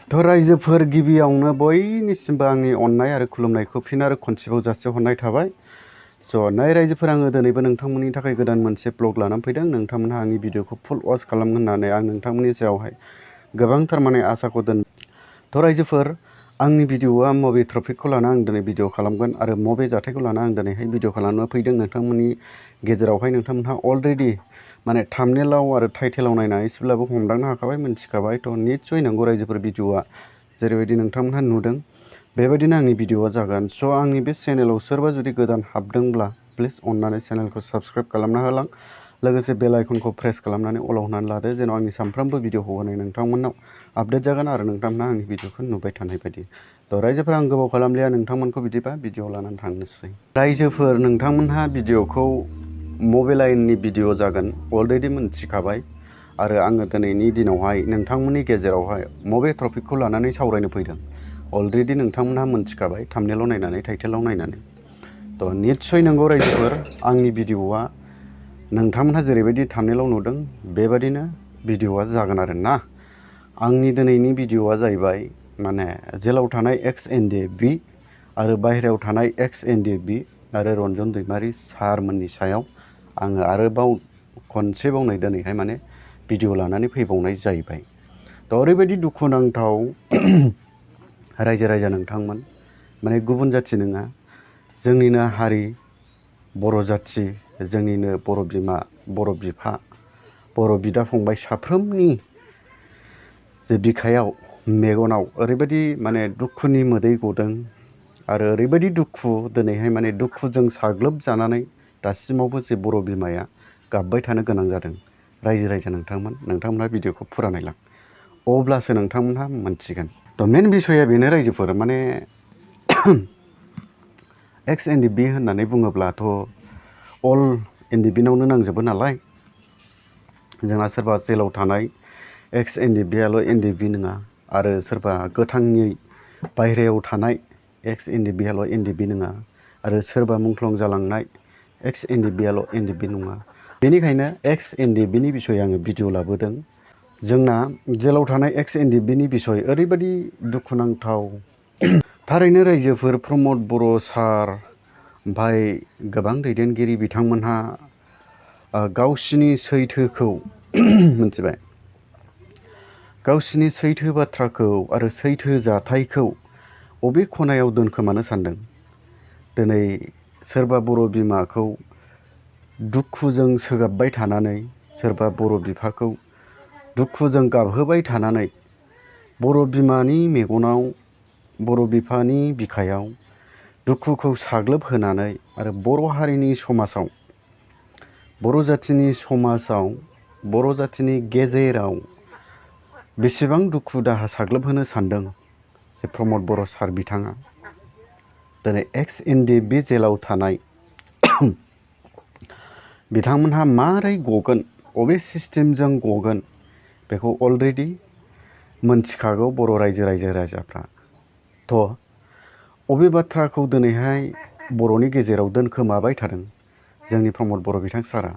थ' रायजोफोर गिबियावनो बयनिसिमबो आंनि अननाय आरो खुलुमनायखौ फिन आरो खनसेबाव जासिहरनाय थाबाय। स' अननाय रायजोफोर आङो दिनैबो नोंथांमोननि थाखाय गोदान मोनसे ब्लग लानानै फैदों। नोंथांमोनहा आंनि भिडिअखौ फुल वाच खालामगोन होननानै आं नोंथांमोननि सायावहाय गोबांथार आसाखौ दोन। थ' रायजोफोर आंनि भिडिअआ मबे टपिकखौ लाना आं दिनै भिडिअ खालामगोन आरो मबे जाथायखौ लाना आं दिनैहाय भिडिअ खालामनो फैदों नोंथांमोननि गेजेरावहाय नोंथांमोनहा अलरेडि थाम्बनेइलाव आरो टाइटेलाव नायनानै एसेब्लाबो हमदांनो हाखाबाय, मिन्थिखाबाय। थ' निस्सय नंगौ रायजोफोर भिडिअआ जेरैबायदि नोंथांमोनहा नुदों बेबायदिनो आंनि भिडिअआ जागोन। स' आंनि बे चेनेलाव सोरबा जुदि गोदान हाबदोंब्ला प्लिज अननानै चेनेलखौ साबस्क्राइब खालामना होलां, लोगोसे बेल आइकनखौ प्रेस खालामनानै अल होनानै लादो, जेन' आंनि सानफ्रोमबो भिडिअ हगारनाय नोंथांमोननाव आपडेट जागोन आरो नोंथांमोनहा आंनि भिडिअखौ नुबाय थानाय बायदि। थ' रायजोफोर आं गोबाव खालामलिया, नोंथांमोनखौ बिदिबा भिडिअ लानानै थांनोसै। रायजोफोर नोंथांमोनहा भिडिअखौ मबे लाइननि भिडिअ जागोन अलरेडि मिन्थिखाबाय आरो आङो दिनैनि दिनावहाय नोंथांमोननि गेजेरावहाय मबे टपिकखौ लानानै सावरायनो फैदों अलरेडि नोंथांमोनहा मिन्थिखाबाय थाम्बनेइलाव नायनानै, टाइटेलाव नायनानै। थ' निस्सय नंगौ रायजोफोर आंनि भिडिअआ नोंथांमोनहा जेरैबायदि थाम्बनेइलाव नुदों बेबायदिनो भिडिअआ जागोन आरो ना। आंनि दिनैनि भिडिअआ जाहैबाय जेलाव थानाय एक्स एनडिएफबि आरो बाहेरायाव थानाय एक्स एनडिएफबि आरो रन्जन दैमारि सारमोननि सायाव आङो आरोबाव खनसेबाव नै दिनैहाय भिडिअ लानानै फैबावनाय जाहैबाय। थ' ओरैबायदि दुखुनांथाव रायजो राजा नोंथांमोन, गुबुन जाथि नङा, जोंनिनो हारि बर' जाथि, जोंनिनो बर' बिमा, बर' बिफा, बर' बिदा फंबाय साफ्रोमनि जे बिखायाव मेगनाव ओरैबायदि दुखुनि मोदै गदों आरो ओरैबायदि दुखु दिनैहाय दुखुजों साग्लोबजानानै दासिमावबो जे बर' बिमाया गाबबाय थानो गोनां जादों। रायजो राजा नोंथांमोनहा भिडिअखौ फुरा नायलां, अब्लासो नोंथांमोनहा मोनथिगोन। थ' मेन बिसया बेनो रायजोफोर एक्स एनडिएफबि होननानै बुङोब्लाथ' अल एनडिएफबिनावनो नांजोबो नालाय। जोंहा सोरबा जेलाव थानाय एक्स एनडिएफबिआल' एनडिएफबि नङा, आरो सोरबा गोथाङै बायह्रायाव थानाय एक्स एनडिएफबिआल' एनडिएफबि नङा, आरो सोरबा मुंख्लं जालांनाय एक्स एनडिएफबिआल' एनडिएफबि नङा। बेनिखायनो एक्स एनडिएफबिनि बिसय आङो भिडिअ लाबोदों। जोंना जेलाव थानाय एक्स एनडिएफबिनि बिसय ओरैबायदि दुखुनांथाव। थारैनो रायजोफोर प्रमद बर' सार ओमफ्राय गोबां दैदेनगिरि बिथांमोनहा गावसिनि सैथोखौ मिथिबाय, गावसिनि सैथो बाथ्राखौ आरो सैथो जाथायखौ अबे खनायाव दोनखोमानो सानदों। दिनै सोरबा बर' बिमाखौ दुखुजों सोगाबबाय थानानै, सोरबा बर' बिफाखौ दुखुजों गाबहोबाय थानानै, बर' बिमानि मेगनाव, बर' बिफानि बिखायाव दुखुखौ साग्लोबहोनानै आरो बर' हारिनि समाजाव, बर' जाथिनि समाजाव, बर' जाथिनि गेजेराव बेसेबां दुखु दाहा साग्लोबहोनो सानदों जे प्रमद बर' सार बिथाङा दिनै एक्स एनडिएफबि जेलाव थानाय बिथांमोनहा मारै गगोन, अबे सिस्टेमजों गगोन बेखौ अलरेडि मोनथिखागौ बर' रायजो राजाफ्रा। थ' अबे बाथ्राखौ दिनैहाय बर'नि गेजेराव दोनखोमाबाय थादों जोंनि प्रमद बर' बिथां सारा।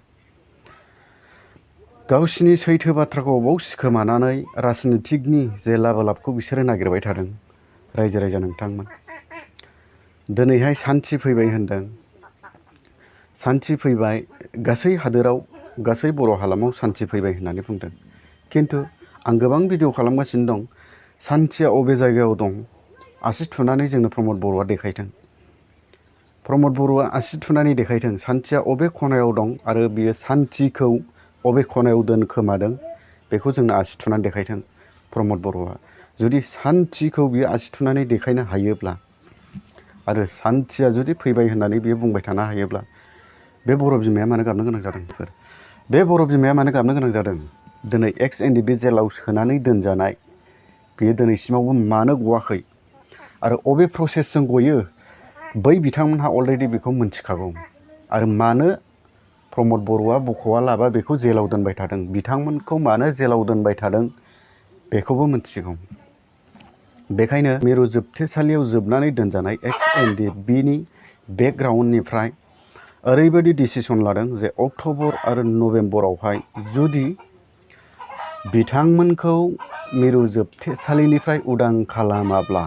गावसिनि सैथो बाथ्राखौ अबाव सिखोमानानै राजनितिकनि जे लाबोलाबखौ बिसोरो नागिरबाय थादों। रायजो राजा नोंथांमोन, दिनैहाय सान्थि फैबाय होनदों, सान्थि फैबाय, गासै हादोराव, गासै बर' हालामाव सान्थि फैबाय होननानै बुंदों। खिन्थु आं गोबां भिडिअ खालामगासिनो दं, सान्थिया अबे जायगायाव दं आसि थुनानै जोंनो प्रमद बर'आ देखायथों। प्रमद बर'आ आसि थुनानै देखायथों सान्थिया अबे खनायाव दं आरो बियो सान्थिखौ अबे खनायाव दोनखोमादों बेखौ जोंनो आसि थुनानै देखायथों। प्रमद बर'आ जुदि सान्थिखौ बियो आसि थुनानै देखायनो हायोब्ला आरो सान्थिया जुदि फैबाय होननानै बियो बुंबाय थानो हायोब्ला बे बर' बिमाया मानो गाबनो गोनां जादों? बे बर' बिमाया मानो गाबनो गोनां जादों? दिनै एक्स एनडिएफबि जेलाव सोनानै दोनजानाय बेयो दिनैसिमावबो मानो गवाखै आरो अबे प्रसेसजों गयो बै बिथांमोनहा अलरेडि बेखौ मिन्थिखागौ। आरो मानो प्रमद बर'आ बख'वा लाबा बेखौ जेलाव दोनबाय थादों, बिथांमोनखौ मानो जेलाव दोनबाय थादों बेखौबो मिन्थिगौ। बेखायनो मिरु जोबथेसालियाव जोबनानै दोनजानाय एक्स एनडिएफबिनि बेकग्राउन्डनिफ्राय ओरैबायदि डिसिसन लादों जे अक्ट'बर आरो नभेम्बरावहाय जुदि बिथांमोनखौ मिरु जोबथेसालिनिफ्राय उदां खालामाब्ला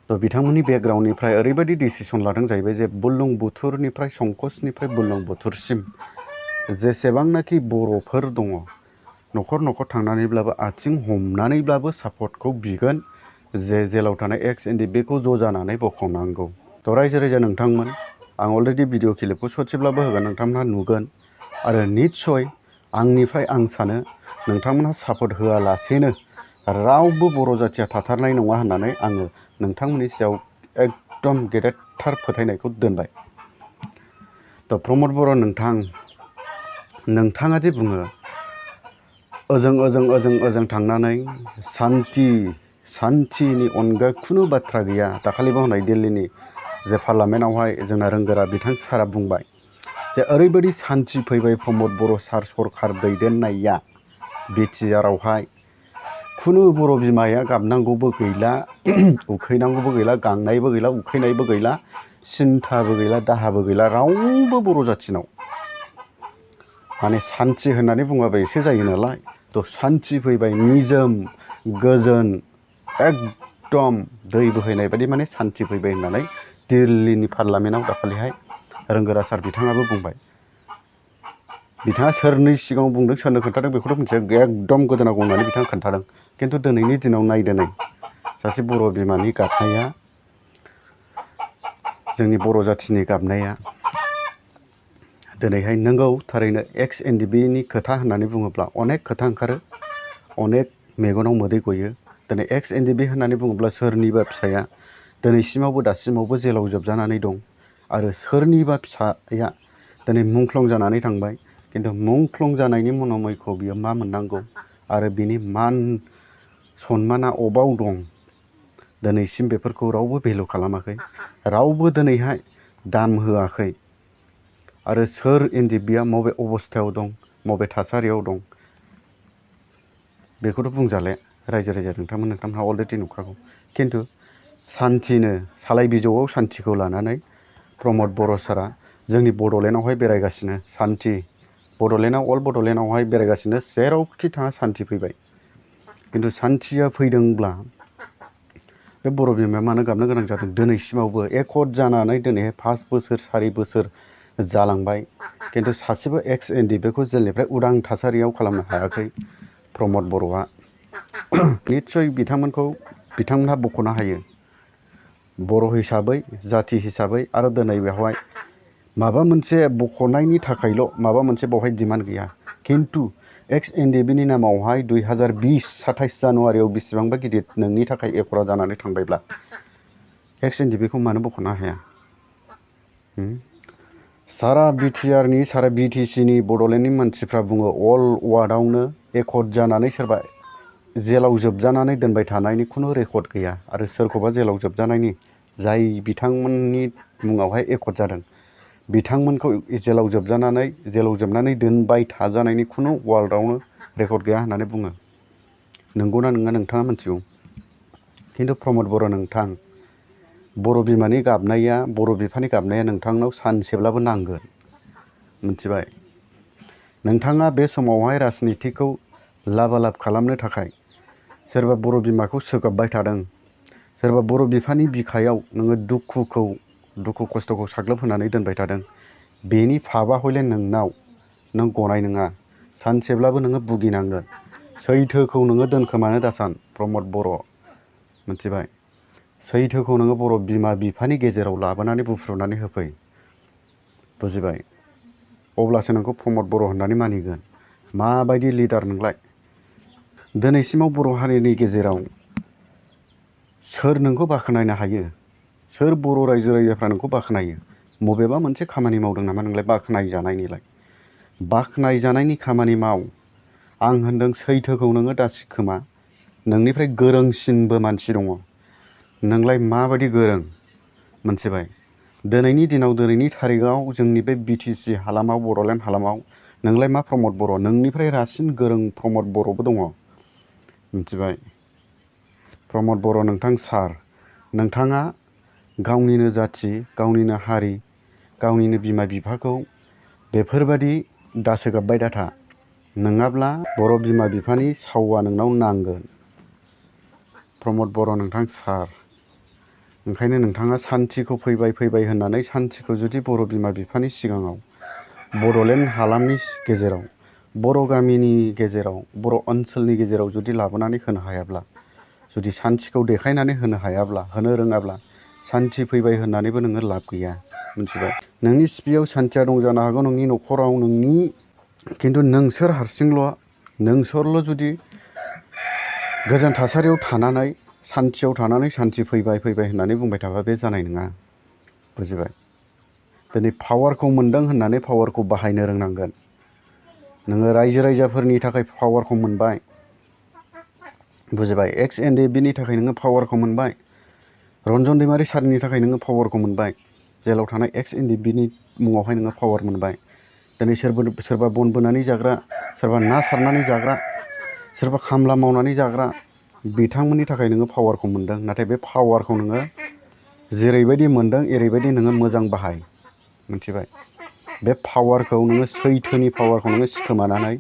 बिथांमोननि बेकग्राउन्डनिफ्राय ओरैबायदि डिसिसन लादों जाहैबाय जे बुरलुंबुथुरनिफ्राय संकसनिफ्राय बुरलुंबुथुरसिम जेसेबांनाखि बर'फोर दङ न'खर न'खर थांनानैब्लाबो आथिं हमनानैब्लाबो सापर्टखौ बिगोन जे जेलाव थानाय एक्स एनडिएफबि खौ ज' जानानै बख'नांगौ। रायजो राजा नोंथांमोन आं अलरेडि भिडिअ क्लिपखौ ससेब्लाबो होगोन, नोंथांमोनहा नुगोन आरो निस्सय आंनिफ्राय आं सानो नोंथांमोनहा सापर्ट होआलासेनो रावबो बर' जाथिया थाथारनाय नङा होननानै आङो नोंथांमोननि सायाव एकदम गेदेरथार फोथायनायखौ दोनबाय। प्रमद बर' नोंथाङा जे बुङो ओजों थांनानै सान्थिनि अनगा खुनु बाथ्रा गैया। दाखालिबो होननाय दिल्लीनि जे पार्लामेन्टआवहाय जोंना रोंगोरा बिथां सारा बुंबाय जे ओरैबायदि सान्थि फैबाय प्रमद बर' सार सरखार दैदेननाया बिटिआरआवहाय खुनु बर' बिमाया गाबनांगौबो गैला, उखैनांगौबो गैला, गांनायबो गैला, उखैनायबो गैला, सिन्थाबो गैला, दाहाबो गैला रावबो बर' जाथिनाव। माने सान्थि होननानै बुङाबा एसे जायो नालाय, सान्थि फैबाय, निजोम गोजोन एकदम दै बोहैनाय बायदि माने सान्थि फैबाय होननानै दिल्लीनि पार्लामेन्टआव दाखालिहाय रोंगोरा सार बिथाङाबो बुंबाय। बिथाङा सोरनि सिगाङाव बुंदों सोरनो खोन्थादों बेखौथ' मिथिया, एकदम गोदोनागौ होननानै बिथाङा खोन्थादों। खिन्थु दिनैनि दिनाव नायदो नै सासे बर' बिमानि गाबनाया, जोंनि बर' जाथिनि गाबनाया दिनैहाय नंगौ थारैनो एक्स एनडिएफबि खोथा होननानै बुङोब्ला अनेक खोथा ओंखारो, अनेक मेगनाव मोदै गयो। दिनै एक्स एनडिएफबि होननानै बुङोब्ला सोरनिबा फिसाया दिनैसिमावबो दासिमावबो जेलाव जोबजानानै दं आरो सोरनिबा फिसाया दिनै मुंख्लं जानानै थांबाय। खिन्थु मुंख्लं जानायनि मन'मयखौ बियो मा मोननांगौ आरो बिनि मान सन्माना अबाव दं, दिनैसिम बेफोरखौ रावबो भेलु खालामाखै, रावबो दिनैहाय दाम होआखै। आरो सोर एनडिएफबिआ बबे अबस्थायाव दं, बबे थासारियाव दं बेखौथ' बुंजाले। रायजो राजा नोंथांमोनहा अलरेडि नुखागौ। खिन्थु सान्थिनो सालाय बिजौआव सान्थिखौ लानानै प्रमद बर' सारा जोंनि बड'लेण्डआवहाय बेरायगासिनो, सान्थि बड'लेण्डआव अल बड'लेण्डआवहाय बेरायगासिनो, जेरावखि थाङा सान्थि फैबाय। खिन्थु सान्थिया फैदोंब्ला बे बर' बिमाया मानो गाबनो गोनां जादों? दिनैसिमावबो एकर्ड जानानै दिनैहाय 5 बोसोर 4 बोसोर जालांबाय, खिन्थु सासेबो एक्स एनडिएफबिखौ जेलनिफ्राय उदां थासारियाव खालामनो हायाखै प्रमद बर'आ। निस्सय बिथांमोनहा बख'नो हायो बर' हिसाबै, जाथि हिसाबै। आरो दिनै बेवहाय माबा मोनसे बख'नायनि थाखायल' माबा मोनसे बेवहाय डिमान्ड गैया। खिन्थु एक्स एनडिएफबिनि नामावहाय 2020 27 जानुवारियाव बेसेबांबा गिदिर नोंनि थाखाय एकरा जानानै थांबायब्ला एक्स एनडिएफबिखौ मानो बख'नो हाया? सारा बिटिआरनि सारा बिटिसिनि बड'लेण्डनि मानसिफ्रा बुङो अल वार्डआवनो एकर्ड जानानै सोरबा जेलाव जोबजानानै दोनबाय थानायनि खुनु रेकर्ड गैया। आरो सोरखौबा जेलाव जोबजानायनि जाय बिथांमोननि मुङावहाय एकर्ड जादों बिथांमोनखौ जेलाव जोबनानै दोनबाय थाजानायनि खुनु वार्ल्डआवनो रेकर्ड गैया होननानै बुङो। नंगौना नङा नोंथाङा मिथिगौ। खिन्थु प्रमद बर' नोंथां, बर' बिमानि गाबनाया, बर' बिफानि गाबनाया नोंथांनाव सानसेब्लाबो नांगोन, मिथिबाय? नोंथाङा बे समावहाय राजनितिखौ लाबालाब खालामनो थाखाय सोरबा बर' बिमाखौ सोगाबबाय थादों, सोरबा बर' बिफानि बिखायाव नोङो दुखु खस्थ'खौ साग्लोबहोनानै दोनबाय थादों। बेनि फाबा हयले नों गनाय नङा, सानसेब्लाबो नोङो भुगिनांगोन। सैथोखौ नोङो दोनखोमानो दासान प्रमद बर', मिथिबाय? सैथोखौ नोङो बर' बिमा बिफानि गेजेराव लाबोनानै बुफ्रुनानै होफै, बुजिबाय? अब्लासो नोंखौ प्रमद बर' होननानै मानिगोन। माबायदि लिडार नोंलाय? दिनैसिमाव बर' हारिनि गेजेराव सोर नोंखौ बाख्नायनो हायो? सोर बर' रायजो राजाफ्रा नोंखौ बाख्नायो? बबेबा मोनसे खामानि मावदों नामा नोंलाय बाख्नायजानायनिलाय? बाख्नायजानायनि खामानि माव। आं होनदों सैथोखौ नोङो दासिखोमा। नोंनिफ्राय गोरोंसिनबो मानसि दङ। नोंलाय माबायदि गोरों, मिथिबाय? दिनैनि दिनाव दिनैनि थारिखआव जोंनि बे बिटिसि हालामाव, बड'लेण्ड हालामाव नोंलाय मा प्रमद बर'? नोंनिफ्राय रासिन गोरों प्रमद बर'बो दङ, मिथिबाय? प्रमद बर' नोंथां सार, नोंथाङा गावनिनो जाथि, गावनिनो हारि, गावनिनो बिमा बिफाखौ बेफोरबायदि दासोगाबबाय दाथा। नङाब्ला बर' बिमा बिफानि सावा नोंनाव नांगोन। प्रमद बर' नोंथां सार, ओंखायनो नोंथाङा सान्थिखौ फैबाय होननानै सान्थिखौ जुदि बर' बिमा बिफानि सिगाङाव, बड'लेण्ड हालामनि गेजेराव, बर' गामिनि गेजेराव, बर' ओनसोलनि गेजेराव जुदि लाबोनानै होनो हायाब्ला, जुदि सान्थिखौ देखायनानै होनो हायाब्ला, होनो रोङाब्ला, सान्थि फैबाय होननानैबो नोङो लाब गैया, मिथिबाय? नोंनि सिपियाव सान्थिया दं जानो हागौ, नोंनि न'खराव, खिन्थु नोंसोरल' जुदि गोजोन थासारियाव थानानै, सान्थियाव थानानै सान्थि फैबाय होननानै बुंबाय थाबा बे जानाय नङा, बुजिबाय? दिनै पावारखौ मोन्दों होननानै पावारखौ बाहायनो रोंनांगोन। नोङो रायजो राजाफोरनि थाखाय पावारखौ मोनबाय, बुजिबाय? एक्स एनडिएफबिनि थाखाय नोङो पावारखौ मोनबाय, रन्जन दैमारि सारनि थाखाय नोङो पावारखौ मोनबाय, जेलाव थानाय एक्स एनडिएफबिनि मुङावहाय नोङो पावार मोनबाय। दिनै सोरबा बन बोनानै जाग्रा, सोरबा ना सारनानै जाग्रा, सोरबा खामला मावनानै जाग्रा, बिथांमोननि थाखाय नोङो पावारखौ मोन्दों। नाथाय बे पावारखौ नोङो जेरैबायदि मोन्दों एरैबायदि नोङो मोजां बाहाय, मिथिबाय? बे पावारखौ नोङो सैथोनि पावारखौ नोङो सिखोमानानै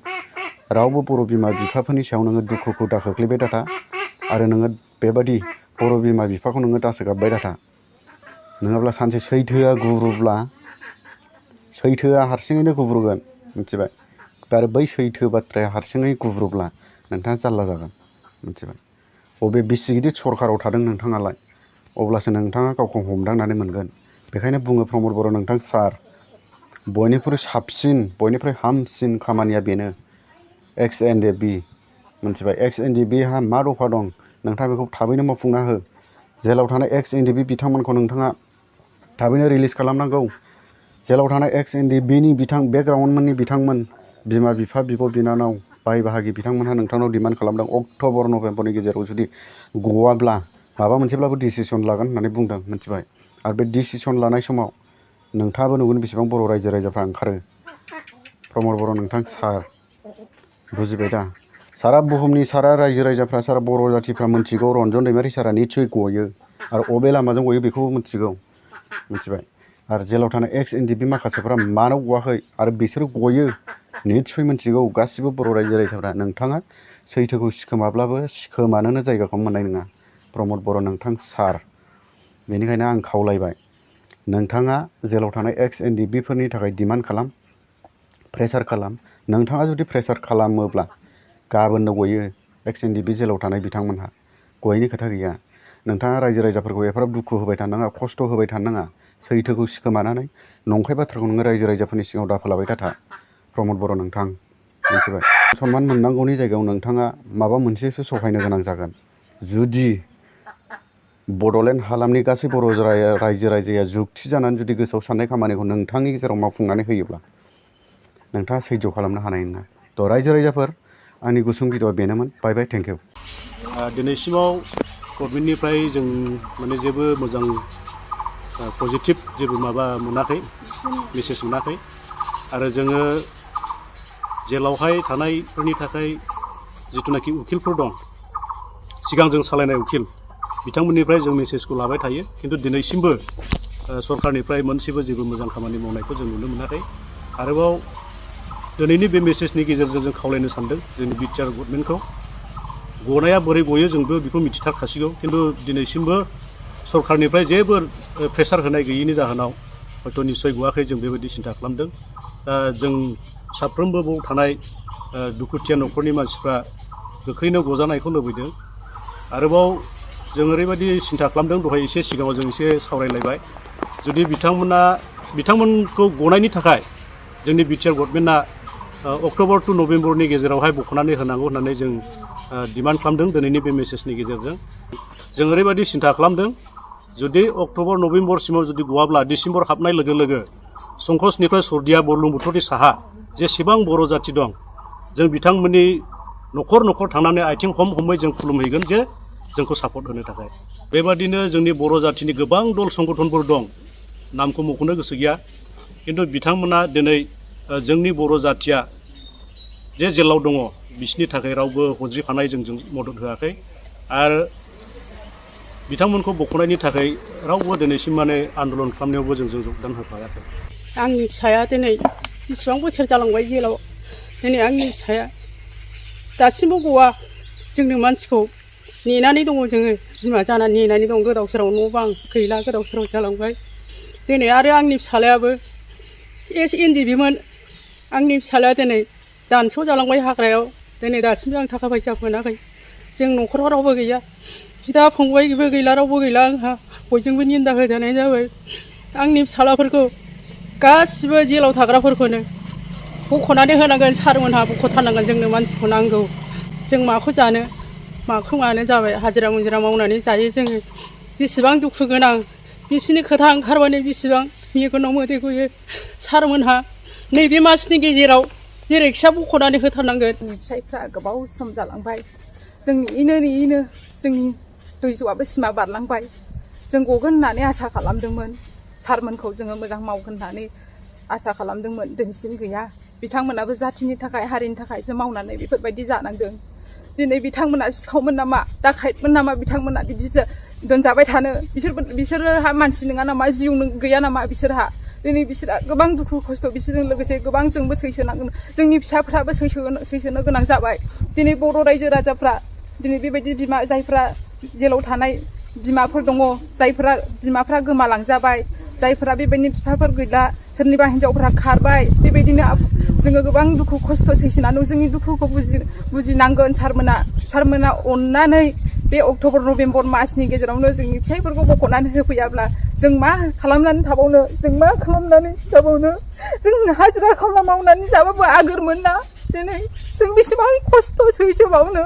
रावबो बर' बिमा बिफाफोरनि सायाव नोङो दुखुखौ दा खोख्लैबाय दाथा, आरो नोङो बेबादि बर' बिमा बिफाखौ नोङो दासोगाबबाय दाथा। नङाब्ला सानसे सैथोआ गुब्रुब्ला, सैथोआ हारसिङैनो गुब्रुगोन, मिथिबाय? आरो बै सैथो बाथ्राया हारसिङै गुब्रुब्ला नोंथाङा जारला जागोन, मिथिबाय? बबे बिसि गिदिर सरखाराव थादों नोंथाङालाय, अब्लासो नोंथाङा गावखौ हमदांनानै मोनगोन। बेखायनो बुङो प्रमद बर' नोंथां सार, बयनिख्रुइ साबसिन, बयनिख्रुइ हामसिन खामानिया बेनो एक्स एनडिएफबि, मिथिबाय? एक्स एनडिएफबिहा मा दफा दं नोंथाङा बेखौ थाबैनो मावफुंना हो। जेलाव थानाय एक्स एनडिएफबि बिथांमोनखौ नोंथाङा थाबैनो रिलिज खालामनांगौ। जेलाव थानाय एक्स एनडिएफबिनि बेकग्राउन्डमोननि बिथांमोन, बिमा बिफा, बिब' बिनानाव, बाय बाहागि बिथांमोनहा नोंथांनाव डिमान्ड खालामदों अक्ट'बर नभेम्बरनि गेजेराव जुदि गवाब्ला माबा मोनसेब्लाबो डिसिसन लागोन होननानै बुंदों, मिथिबाय? आरो बे डिसिसन लानाय समाव नोंथाङाबो नुगोन बेसेबां बर' रायजो राजाफ्रा ओंखारो। प्रमद बर' नोंथां सार, बुजिबाय दा? सारा बुहुमनि, सारा रायजो राजाफ्रा, सारा बर' जाथिफ्रा मिथिगौ रन्जन दैमारि सारा निस्सय गयो, आरो अबे लामाजों गयो बेखौबो मिथिगौ, मिथिबाय? आरो जेलाव थानाय एक्स एनडिएफबि माखासेफ्रा मानो गवाखै आरो बिसोरो गयो निस्सय मिथिगौ गासिबो बर' रायजो राजाफ्रा। नोंथाङा सैथोखौ सिखोमानोनो जायगाखौ मोननाय नङा, प्रमद बर' नोंथां सार। बेनिखायनो आं खावलायबाय, नोंथाङा जेलाव थानाय एक्स एनडिएफबिफोरनि थाखाय डिमान्ड खालाम, प्रेसार खालाम। नोंथाङा जुदि प्रेसार खालामोब्ला गाबोननो गयो एक्स एनडिएफबि जेलाव थानाय बिथांमोनहा, गयैनि खोथा गैया। नोंथाङा रायजो राजाफोरखौ एफाराब दुखु होबाय थानाङा, खस्थ' होबाय थानाङा। सैथोखौ सिखोमानानै नंखाय बाथ्राखौ नोङो रायजो राजाफोरनि सिगाङाव दाफोलाबाय थाथा, प्रमद बर' नोंथां, मिथिबाय? सनमान मोननांगौनि जायगायाव नोंथाङा माबा मोनसेसो सहायनो गोनां जागोन, जुदि बड'लेण्ड हालामनि गासै बर' रायजो राजाया जुक्ति जानानै जुदि गोसोआव साननाय खामानिखौ नोंथांनि गेजेराव मावफुंनानै होयोब्ला नोंथाङा सैज्य खालामनो हानाय नङा। थ' रायजो राजाफोर, आंनि गुसुं भिडिअ'आ बेनोमोन। बाय बाय, थेंक इउ। दिनैसिमाव गभर्नमेन्टनिफ्राय जों माने जेबो मोजां पजिटिभ जेबो माबा मोनाखै, मेसेज मोनाखै। आरो जोङो जेलावहाय थानायफोरनि थाखाय जिथुनाखि उखिलफोर दं, सिगांजों सालायनाय उखिल, बिथांमोननिफ्राय जों मेसेजखौ लाबाय थायो। खिन्थु दिनैसिमबो सरकारनिफ्राय मोनसेबो जेबो मोजां खामानि मावनायखौ जों नुनो मोनाखै। आरोबाव दिनैनि बे मेसेजनि गेजेरजों जों खावलायनो सानदों जोंनि बिटिआर गभर्नमेन्टखौ, गनाया बोरै गयो जोंबो बेखौ मिथिथारखासिगौ, खिन्थु दिनैसिमबो सरकारनिफ्राय जेबो प्रेसार होनाय गैयैनि जाहोनाव हयथ' निस्सय गवाखै, जों बेबायदि सिन्था खालामदों। दा जों साफ्रोमबो बाव थानाय दुखुथिया न'खरनि मानसिफ्रा गोख्रैनो गजानायखौ लुबैदों। आरोबाव जों ओरैबायदि सिन्था खालामदों, दहाय एसे सिगाङाव जों एसे सावरायलायबाय, जुदि बिथांमोनखौ गनायनि थाखाय जोंनि बिटिआर गभर्नमेन्टआ अक्ट'बर टु नभेम्बरनि गेजेरावहाय बख'नानै होनांगौ होननानै जों डिमान्ड खालामदों दिनैनि बे मेसेजनि गेजेरजों। जों ओरैबायदि सिन्था खालामदों, जुदि अक्ट'बर नभेम्बरसिमाव जुदि गवाब्ला डिसेम्बर हाबनाय लोगो लोगो संकसनिफ्राय सरदिया बुरलुंबुथुरनि साहा जेसेबां बर' जाथि दं, जों बिथांमोननि न'खर न'खर थांनानै आथिं हमै जों खुलुमहैगोन जे जोंखौ सापर्ट होनो थाखाय। बेबादिनो जोंनि बर' जाथिनि गोबां दल संगठनफोर दं, नामखौ मख'नो गोसो गैया, खिन्थु बिथांमोना दिनै जोंनि बर' जाथिया जे जेलाव दङ बिसोरनि थाखाय रावबो हज्रिफानाय जोंजों मदद होआखै। आरो बिथांमोनखौ बख'नायनि थाखाय रावबो दिनैसिम माने आन्दलन खालामनायावबो जोंजों जगदान होफायाखै। आंनि फिसाया दिनै बेसेबां बोसोर जालांबाय जेलाव, दिनै आंनि फिसाया दासिमबो गवा जोंनि मानसिखौ नेनानै दङ जोङो बिमा जानानै नेनानै दं गोदाव सोराव न' बां गैला गोदाव सोराव जालांबाय दिनै आरो आंनि फिसालायाबो SNDB मोन आंनि फिसालाया दिनै दानस' जालांबाय हाग्रायाव दिनै दासिमबो आं थाखा फैसा मोनाखै जों न'खराव रावबो गैया बिदा फंबायबो गैला रावबो गैला आंहा बयजोंबो निन्दा होजानाय जाबाय आंनि फिसालाफोरखौ गासिबो जेलाव थाग्राफोरखौनो बख'नानै होनांगोन सारमोनहा बख'थारनांगोन जोंनो मानसिखौ नांगौ जों माखौ जानो माखौ मानो जाबाय हाजिरा मुजिरा मावनानै जायो जोङो बेसेबां दुखु गोनां बिसिनि खोथा ओंखारबानो बेसेबां मेगनाव मोदै गयो सारमोनहा नैबे मासनि गेजेराव जेरैखिया बख'नानै होथारनांगोन फिसाइफ्रा गोबाव सम जालांबाय जों नेयैनो जोंनि दैजौआबो सिमा बारलांबाय जों गगोन होननानै आसा खालामदोंमोन सारमोनखौ जोङो मोजां मावगोन होननानै आसा खालामदोंमोन दिनैसिम गैया बिथांमोनाबो जाथिनि थाखाय हारिनि थाखायसो मावनानै बेफोरबायदि जानांदों दिनै बिथांमोना सिखावमोन नामा दाखाइतमोन नामा बिथांमोना बिदिसो दोनजाबाय थानो बिसोरहा मानसि नङा नामा जिउ गैया नामा बिसोरहा दिनै बिसोरहा गोबां दुखु खस्थ' बिसोरजों लोगोसे गोबां जोंबो सैसोनांगोन जोंनि फिसाफ्राबो सैसोनो गोनां जाबाय दिनै बर' रायजो राजाफ्रा दिनै बेबायदि बिमा जायफ्रा जेलाव थानाय बिमाफोर दङ जायफ्रा बिमाफ्रा गोमालांजाबाय जायफ्रा बेबायदिनो बिफाफोर गैला सोरनिबा हिन्जावफ्रा खारबाय बेबायदिनो जोङो गोबां दुखु खस्थ' सैसोनानै जोंनि दुखुखौ बुजिनांगोन सारमोना अननानै बे अक्ट'बर नभेम्बर मासनि गेजेरावनो जोंनि फिसाइफोरखौ बख'नानै होफैयाब्ला जों मा खालामनानै थाबावनो जों हाजिरा खामला मावनानै जाबाबो आगोर मोना दिनै जों बेसेबां खस्थ' सैसोबावनो